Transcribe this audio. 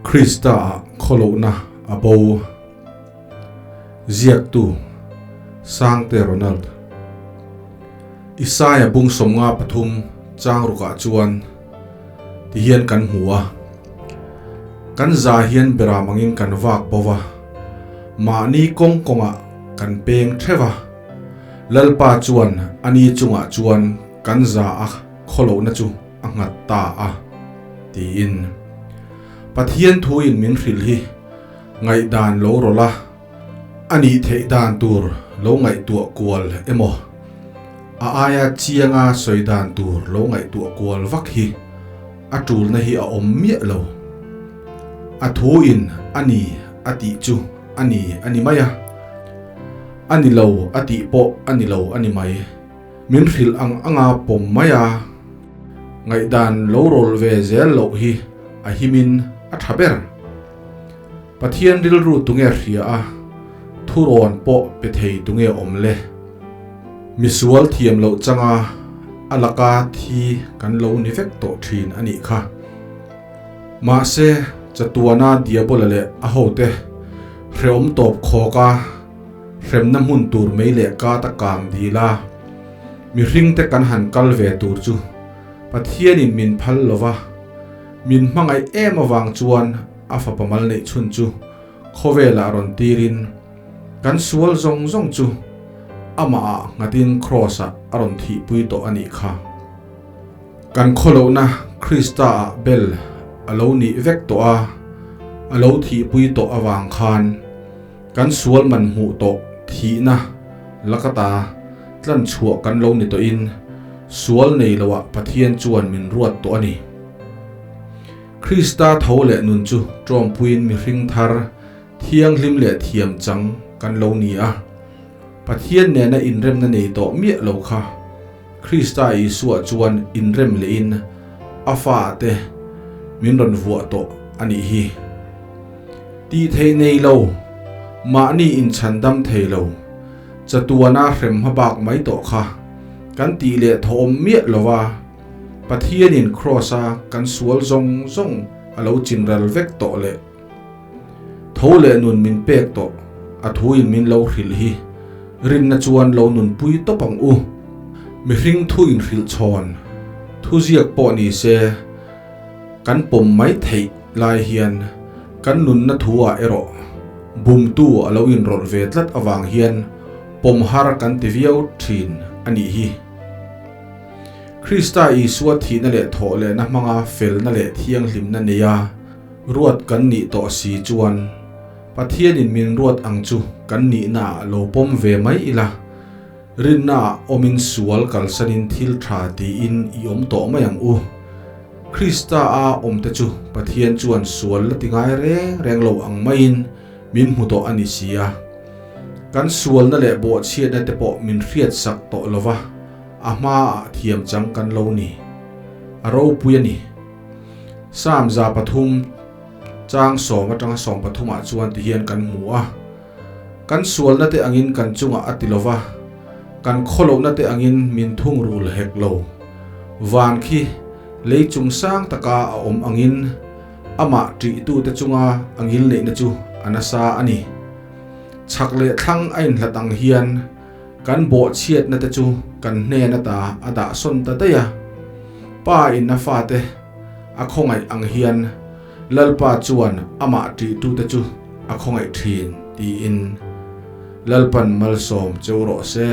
Krista-ah khawlohna a bo. Ziaktu, Sangte Ronald. Isaia bung 53 chang rukah chuan tihian kan hmu a, Kan za hian beram angin kan vak bo va, mahni kawng kawngah kan peng theuh a, Lalpa chuan ani chungah chuan kan za a khawlohna chu a nghat ta a, tiin. Pathian thuin min hrilh hi ngaihdan lo rawlh a, a nih theih dan tur lo ngaihtuah kual emaw, a aia chianga sawi dan tur lo ngaihtuah kual vak hi a tulna hi a awm miah lo. A thuin a ni a tih chu a ni a ni mai a, a ni lo a tih pawh a ni lo a ni mai. Min hrilh ang anga pawm mai a, ngaihdan lo rawl ve zel loh hi a himin a tha ber. Pathian rilru tunge hria a, thurawn pawh pe thei tunge awm le? Misual thiam loh changa a laka thi kan lo ni vek tawh thin a nih kha. Mahse, chatuana Diabola leh a hote hrehawm tawp khawk a, Hremna hmun tur mei leh kat a kang dil a, mihringte kan han kal ve tur chu Pathianin min phal lo va, min hmangaih em avang chuan a fapa mal neih chhun chu khawvelah rawn tirin kan sual zawng zawng chu amahah nghatin Kraws-ah a rawn thihpui tawh a nih kha. Kan khawlohna Krista-ah bel a lo nih vek tawh a, a lo thihpui tawh avang khan, Kan sual man hmuh tawh thihna lakata tlan chhuah kan lo ni tawhin sual nei loah Pathian chuan min ruat tawh a ni. Krista tho leh nun chu tawmpuiin mihring thar thianghlim leh thiam chang kan lo ni a. Pathian nena inremna nei tawh miah lo kha Krista Isua chuan inrem lehin a fate min rawn vuah tawh a nih hi. Tih theih nei lo, mahni inchhandam thei lo, chatuana hrem hmabak mai tawh kha kan tih leh thawhawm miah lo va, Pathianin Kraws-a kan sual zawng zawng a lo chinral vek tawh leh tho leh nun min pek tawh a thuin min lo hrilh hi rinna chuan lo nunpui tawp ang u. Mihring thu inhrilh chhawn thuziak pawh ni se, Kan pawm mai theih lai hian kan nunna thu ah erawh bumtu a lo inrawlh ve tlat avang hian pawm har kan ti viau thin a nih hi. Krista Isua thihna leh thawh lehna hmanga felna leh thianghlimna neia ruat kan nih tawh si chuan Pathianin min ruat ang chu kan nihna ah lo pawm ve mai ila, Rinna ah awmin sual kalsanin thil tha tiin i awm tawh mai ang u. Krista a awmte chu Pathian chuan sual la ti ngai reng reng lo ang maiin min hmu tawh a ni si a. Kan sualna leh bawhchhiatna te pawh min hriatsak tawh lo va, a hmaah thiam chang kan lo ni. A ropui a ni. Psalm 3 chang sawm atanga 13 ah chuan tihian kan hmu a. Kan sualna te angin kan chungah a ti lo va, kan khawlohna te angin min thungrul hek lo. Van khi lei chung sang taka a awm angin amah ṭihtute chunga a ngilneihna chu a nasa a ni. Chhak leh thlang a inhlat ang hian kan bawhchhiatna te chu kan hnen ata a dah sawn ta daih a. Pa in a fate a khawngaih ang hian Lalpa chuan amah ṭihtute chu a khawngaih ṭhin tiin Lalpan malsawm cheu rawh se.